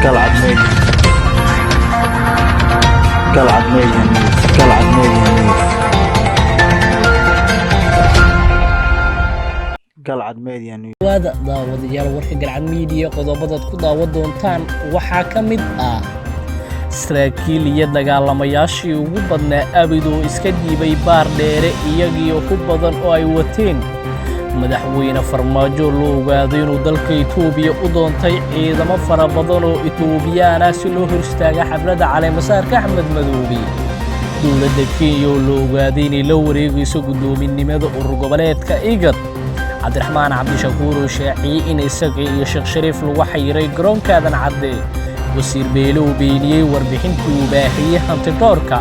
Galcad Media. Galcad Media News. Galcad Media News. Galcad Media News. Waada daawadayaal, warka Galcad Miidiya qodobadaad ku daawan doontaan waxaa ka mid ah saraakiil iyo dagaalamayaashii ugu badnaa abid oo iska dhiibay Baar Dheere iyagiyo ku badan oo ay wateen. Madaxweyne Farmaajo loo ogaaday inuu dalka Itoobiya u doontay ciidamo fara badan oo Itoobiyaan ah si loo hor istaaga xafladda caleemasaarka Axmed Madoobe. Dowladda Kenya oo la ogaaday inay la wareegayso guddoominimada urur goboleedka IGAD. Cabdiraxmaan Cabdishakuur oo shaaciyey in isaga iyo Sheekh Shariif lagu xayiray garoonka Aadan Cadde. Wasiir Beele uu beeniyey warbixintii uu baahiyey hantidhoorka.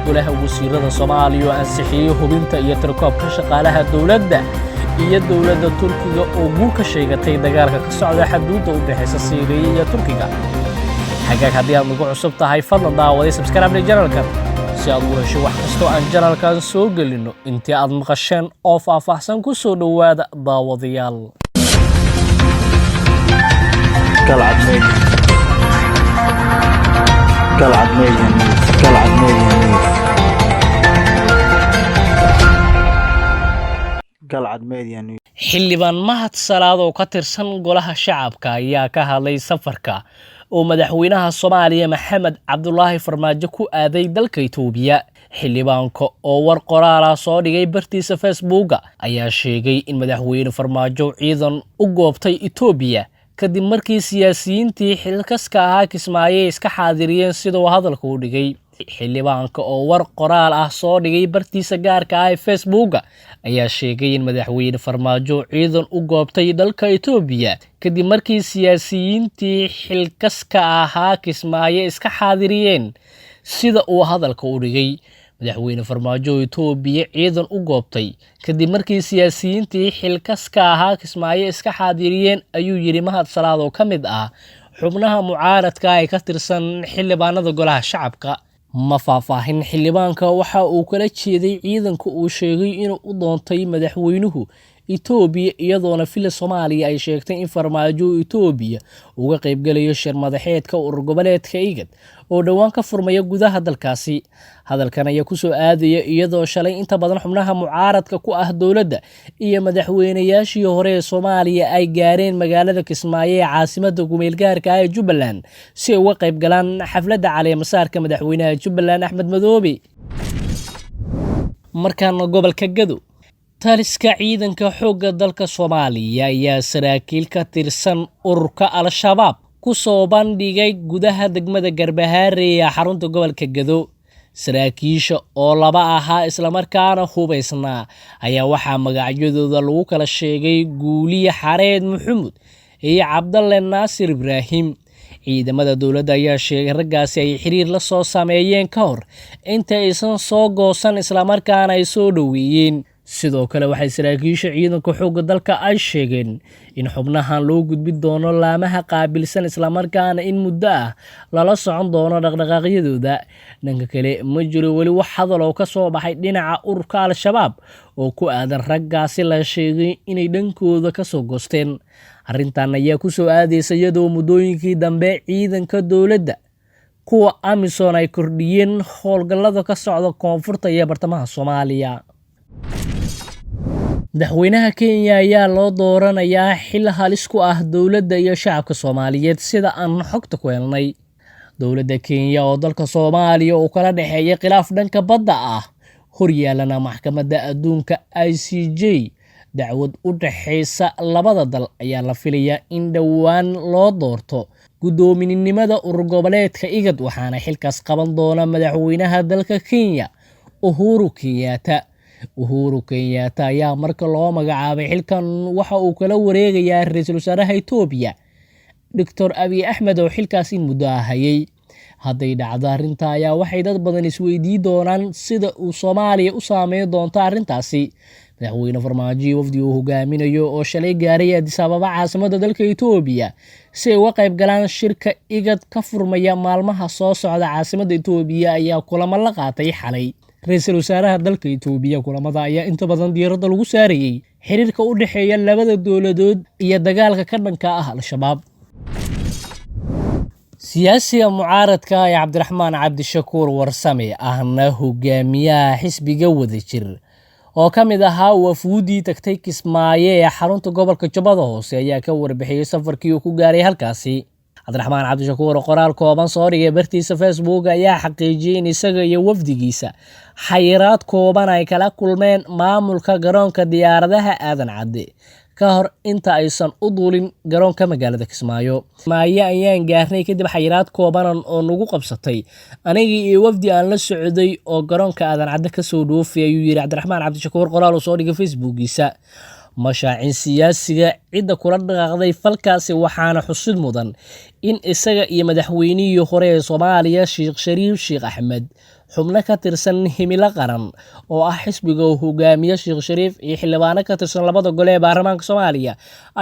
Golaha wasiirada Soomaaliya oo ansixiyey hubinta iyo tirakoobka shaqaalaha dowladda, iyo dowladda Turkiga oo guul ka sheegatay dagaalka ka socda xaduudda u dhexaysa Siiriya iyo Turkiga. Xagaag, haddii aad nagu cusub tahay, fadlan daawaday subscribe channelkan si aad u hesho wax kastoo aan channelkan soo gelino. Intii aad maqasheen oo faahfaahsan, ku soo dhowaada daawadayaal. Galcad Media. Galcad Media News. Galcad Media News. Galcad Media News. Xildhibaan Mahad Salaad oo ka tirsan golaha shacabka ayaa ka hadlay safarka oo madaxweynaha Soomaaliya Maxamed Cabdulaahi Farmaajo ku aaday dalka Itoobiya. Xildhibaanka oo war qoraala soo dhigay bartiisa Facebooka ayaa sheegay in madaxweyne Farmaajo ciidan u goobtay Itoobiya kadib markii siyaasiyiintii xilkaska ahaa Kismaayo ay iska xaadiriyeen, sida uu hadalka u dhigay. Xildhibaanka oo war qoraal ah soo dhigay bartiisa gaarka ah ee Facebooka ayaa sheegay in madaxweyne Farmaajo ciidan u goobtay dalka Itoobiya kadib markii siyaasiyiintii xilkaska ahaa Kismaayo iska xaadiriyeen, sida uu hadalka u dhigay. Madaxweyne Farmaajo Itoobiya ciidan u goobtay kadib markii siyaasiyiintii xilkaska ahaa Kismaayo iska xaadiriyeen, ayuu yidhi Mahad Salaad oo ka mid ah xubnaha mucaaradka ee ka tirsan xildhibaanada golaha shacabka. Ma faahfaahin xildhibaanka waxa uu kala jeeday ciidanka uu sheegay inuu u doontay madaxweynuhu Itoobiya, iyadoona Villa Soomaaliya ay sheegtay in Farmaajo Itoobiya uga qaybgalayo shir madaxeedka urur goboleedka IGAD oo dhowaan ka furmaya gudaha dalkaasi. Hadalkan ayaa kusoo aadaya iyadoo shalay inta badan xubnaha mucaaradka ku ah dowladda iyo madaxweynayaashii hore ee Soomaaliya ay gaareen magaalada Kismaayo ee caasimada kumeelgaarka ah ee Jubbaland si ay uga qayb galaan xafladda caleemasaarka madaxweynaha Jubbaland Axmed Madoobe. Markaana gobolka Gado, taliska ciidanka xoogga dalka Soomaaliya ayaa saraakiil ka tirsan ururka Al-Shabaab ku soo bandhigay gudaha degmada Garbahaare ee xarunta gobolka Gado. Saraakiisha oo laba ahaa islamarkaana hubaysnaa ayaa waxaa magacyadooda lagu kala sheegay Guuliye Xareed Maxamuud iyo Cabdalle Naasir Ibraahim. Ciidamada dowladda ayaa sheegay raggaasi ay xiriir la soo sameeyeen ka hor inta aysan soo goosan, islamarkaana ay soo dhoweeyeen. Sidoo kale waxay saraakiisha ciidanka xoogga dalka ay sheegeen in xubnahan loo gudbin doono laamaha qaabilsan, islamarkaana in muddo ah lala socon doono dhaqdhaqaaqyadooda. Dhanka kale, ma jiro weli wax hadal oo ka soo baxay dhinaca ururka Al-Shabaab oo ku aadan raggaasi la sheegay inay dhankooda ka soo goosteen. Arrintan ayaa ku soo aadaysa iyadoo muddooyinkii dambe ciidanka dowladda kuwa AMISOM ay kordhiyeen howlgallada ka socda koonfurta iyo bartamaha Soomaaliya. Madaxweynaha Kenya ayaa loo dooranayaa xil halis ku ah dowladda iyo shacabka Soomaaliyeed, sida aan xogta ku helnay. Dowladda Kenya oo dalka Soomaaliya uu kala dhexeeyay khilaaf dhanka badda ah, horyaalana maxkamadda adduunka ICJ dacwad u dhexeysa labada dal, ayaa la filayaa in dhowaan loo doorto guddoominimada urur goboleedka IGAD, waxaana xilkaas qaban doona madaxweynaha dalka Kenya Uhuru Kenyatta. Uhuru Kenyatta ayaa marka loo magacaabay xilkan waxa uu kala wareegayaa ra-iisul wasaaraha Itoobiya Doctor Abiy Axmed oo xilkaas in muddo ah hayay. Hadday dhacdo arrinta ayaa waxay dad badan isweydii doonaan sida uu Soomaaliya u saameyn doonto arrintaasi. Madaxweyne Farmaajo wafdi uu hogaaminayo oo shalay gaaray Addis Ababa, caasimada dalka Itoobiya, si ay uga qayb galaan shirka IGAD ka furmaya maalmaha soo socda caasimada Itoobiya, ayaa kulamo la qaatay xalay ra-iisul wasaaraha dalka Itoobiya. Kulamada ayaa inta badan diiradda lagu saarayey xiriirka u dhexeeya labada dowladood iyo dagaalka ka dhanka ah Al-Shabaab. Siyaasiga mucaaradka ee Cabdiraxmaan Cabdishakuur Warsame, ahna hogaamiyaha xisbiga Wadajir, oo ka mid ahaa wafuuddii tagtay Kismaayo ee xarunta gobolka Jubbada Hoose, ayaa ka warbixiyey safarkii uu ku gaaray halkaasi. Cabdiraxmaan Cabdishakuur oo qoraal kooban soo dhigay bartiisa Facebook ayaa xaqiijiyey in isaga iyo wafdigiisa xayiraad kooban ay kala kulmeen maamulka garoonka diyaaradaha Aadan Cadde ka hor inta aysan u duulin garoonka magaalada Kismaayo. Kismaayo ayaan gaarnay kadib xayiraad koobanan oo nagu qabsatay anigii iyo wafdi aan la socday oo garoonka Aadan Cadde kasoo dhoofay, ayuu yidhi Cabdiraxmaan Cabdishakuur qoraal uu soo dhigay Facebookiisa. Mashaacin siyaasiga cidda kula dhaqaaqday falkaasi, waxaana xusid mudan in isaga iyo madaxweynihii hore ee Soomaaliya Sheekh Shariif Sheekh Axmed, xubno ka tirsan Himilo Qaran oo ah xisbiga uu hogaamiye Sheekh Shariif, iyo xildhibaano ka tirsan labada gole ee baarlamaanka Soomaaliya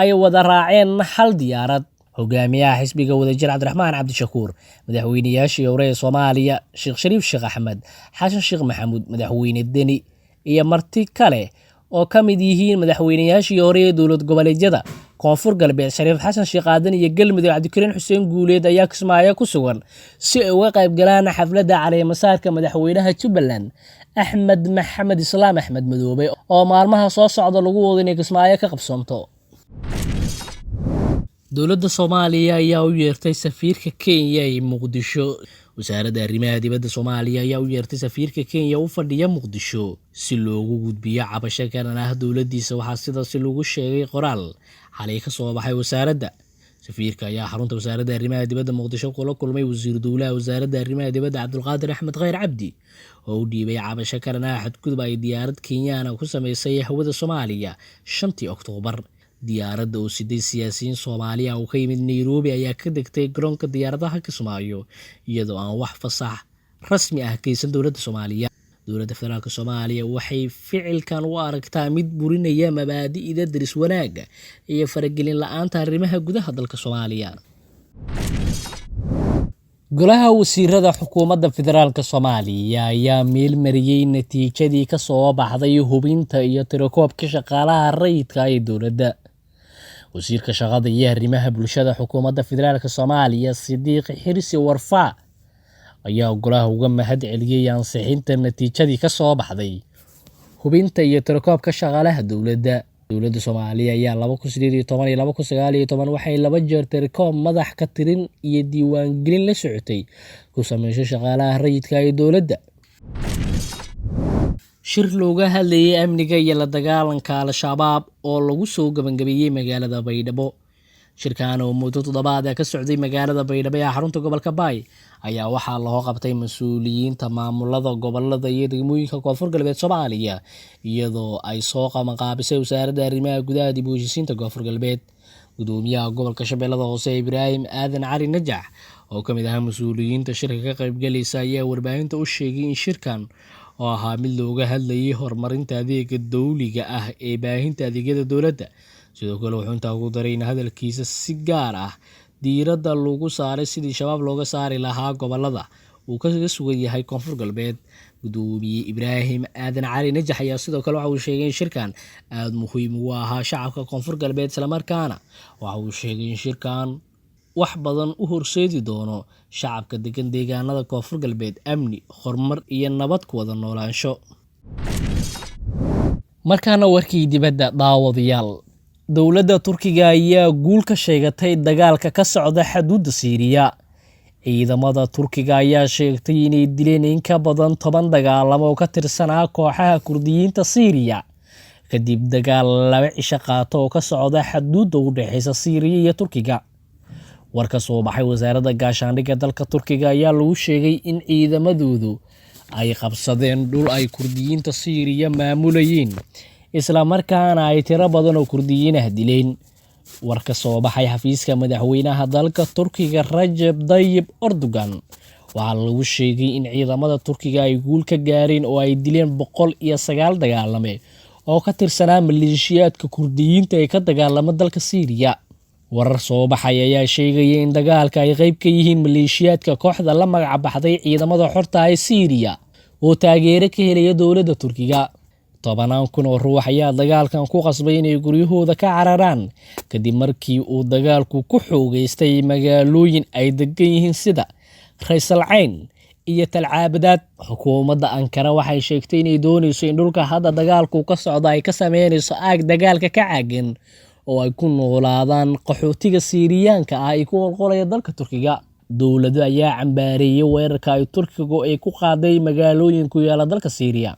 ay wada raaceen hal diyaarad. Hogaamiyaha xisbiga Wadajir Cabdiraxmaan Cabdishakuur, madaxweynayaashii hore ee Soomaaliya Sheekh Shariif Sheekh Axmed, Xasan Sheekh Maxamuud, madaxweyne Deni iyo marti kale oo ka mid yihiin madaxweynayaashii hore ee dowlad goboleedyada Koonfur Galbeed Shariif Xasan Sheekh Aadan iyo Galmudug Cabdikariin Xuseen Guuleed ayaa Kismaayo ku sugan si ay uga qayb galaan xafladda caleemasaarka madaxweynaha Jubbaland Axmed Maxamed Islaam, Axmed Madoobe, oo maalmaha soo socda lagu wado inay Kismaayo ka qabsoonto. Dowladda Soomaaliya ayaa u yeertay safiirka Kenya ee Muqdisho. Wasaaradda Arrimaha Dibadda Soomaaliya ayaa u yeertay safiirka Kenya u fadhiya Muqdisho si loogu gudbiyo cabasho ka dhan ah dowladdiisa. Waxaa sidaasi lagu sheegay qoraal xalay ka soo baxay wasaaradda. Safiirka ayaa xarunta Wasaaradda Arrimaha Dibadda Muqdisho kula kulmay wasiiru dowlaha Wasaaradda Arrimaha Dibadda Cabdulqaadir Axmed Khayr Cabdi oo u dhiibay cabasho ka dhan ah xadgudub ay diyaarad Kenyaana ku sameysay hawada Soomaaliya 5-tii Oktoobar. Diyaaradda oo siday siyaasiyiin Soomaaliya oo ka yimid Nairobi ayaa ka degtay garoonka diyaaradaha Kismaayo iyadoo aan wax fasax rasmi ah geysan dowladda Soomaaliya. Dowladda Federaalk Soomaaliya waxay ficilkan u aragtaa mid burinaya mabaadi'da deris wanaagga iyo faragelin la-aanta arrimaha gudaha dalka Soomaaliya. Golaha Wasiirada Xukuumadda Federaalk Soomaaliya ayaa meelmariyey natiijadii ka soo baxday hubinta iyo tirakoobka shaqaalaha rayidka ee dowladda. Wasiirka Shaqada iyo Arrimaha Bulshada Xukuumadda Federaalk Soomaaliya Sidiiq Xirsi Warfaa ayaa golaha uga mahad celiyey ansixinta natiijadii ka soo baxday hubinta iyo tirakoobka shaqaalaha dowladda. Dowladda Soomaaliya ayaa 2018 iyo 2019 waxay laba jeer tirakoob madax ka tirin iyo diiwaangelin la socotay ku sameysay shaqaalaha rayidka ee dowladda. Shir looga hadlayay amniga iyo la dagaalanka Al-Shabaab oo lagu soo gabagabeeyey magaalada Baydhabo. Shirkan oo muddo toddobaad ka socday magaalada Baydhabo ee xarunta gobolka Baay ayaa waxaa loo qabtay mas-uuliyiinta maamulada gobolada iyo degmooyinka Koonfur Galbeed Soomaaliya, iyadoo ay soo qabanqaabisay Wasaaradda Arrimaha Gudaha dib u heshiisiinta Koonfur Galbeed. Gudoomiyaha gobolka Shabeellada Hoose Ibraahim Aadan Cali Najax oo ka mid ahaa mas-uuliyiinta shirka ka qaybgalaysa ayaa warbaahinta u sheegay in shirkan oo ahaa mid looga hadlayay horumarinta adeega dowliga ah ee baahinta adeegyada dowladda. Sidoo kale wuxuu intaa ugu daray in hadalkiisa si gaar ah diiradda lagu saaray sidii Shabaab looga saari lahaa gobolada uu kaga sugan yahay Koonfur Galbeed. Gudoomiye Ibraahim Aadan Cali Najax ayaa sidoo kale waxa uu sheegay in shirkan aada muhiim ugu ahaa shacabka Koonfur Galbeed, islamarkaana waxa uu sheegay in shirkan wax badan u horseedi doono shacabka degan deegaanada Koonfur Galbeed amni, horumar iyo nabad ku wada noolaansho. Markaana warkii dibadda, daawadayaal. Dowladda Turkiga ayaa guul ka sheegatay dagaalka ka socda xaduudda Siiriya. Ciidamada Turkiga ayaa sheegtay inay dileen in ka badan 10 dagaalamo oo ka tirsanaa kooxaha Kurdiyiinta Siiriya kadib dagaal 2 cisho qaato oo ka socda xaduudda u dhexeysa Siiriya iyo Turkiga. War ka soo baxay wasaaradda gaashaandhigga dalka Turkiga ayaa lagu sheegay in ciidamadoodu ay qabsadeen dhul ay Kurdiyiinta Siiriya maamulayeen, islamarkaana ay tiro badan oo Kurdiyiin ah dileen. War ka soo baxay xafiiska madaxweynaha dalka Turkiga Rajab Dayib Erdogan waxaa lagu sheegay in ciidamada Turkiga ay guul ka gaareen oo ay dileen 109 dagaalame oo ka tirsanaa maleeshiyaadka Kurdiyiinta ee ka dagaalama dalka Siiriya. Warar soo baxay ayaa sheegaya in dagaalka ay qayb ka yihiin maleeshiyaadka kooxda la magac baxday Ciidamada Xorta ee Siiriya oo taageero ka helaya dowladda Turkiga. Tobanaan kun oo ruux ayaa dagaalkan ku qasbay inay guryahooda ka cararaan kadib markii uu dagaalku ku xoogeystay magaalooyin ay degan yihiin sida Raysal Cayn iyo Talcaabadaad. Xukuumadda Ankara waxay sheegtay inay dooneyso in dhulka hadda dagaalku ka socda ay ka sameyneyso aag dagaalka ka caagan oo ay ku noolaadaan qaxootiga Siiriyaanka ah ee ku qolqolaya dalka Turkiga. Dowlado ayaa cambaareeyay weerarka ay Turkigu ay ku qaaday magaalooyin ku yaala dalka Siiriya.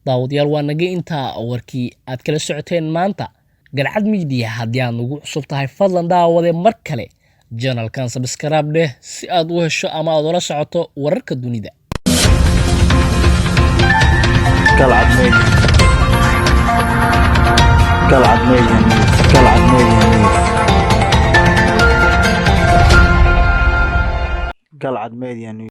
Daawadayaal, waa naga intaa warkii aad kala socoteen maanta Galcad Media. Haddii aad nagu cusub tahay, fadlan daawade mar kale channelkan subscribe dheh si aad u hesho ama aad ula socoto wararka dunida. Galcad Media. Galcad Media News. Galcad Media News. Galcad Media News.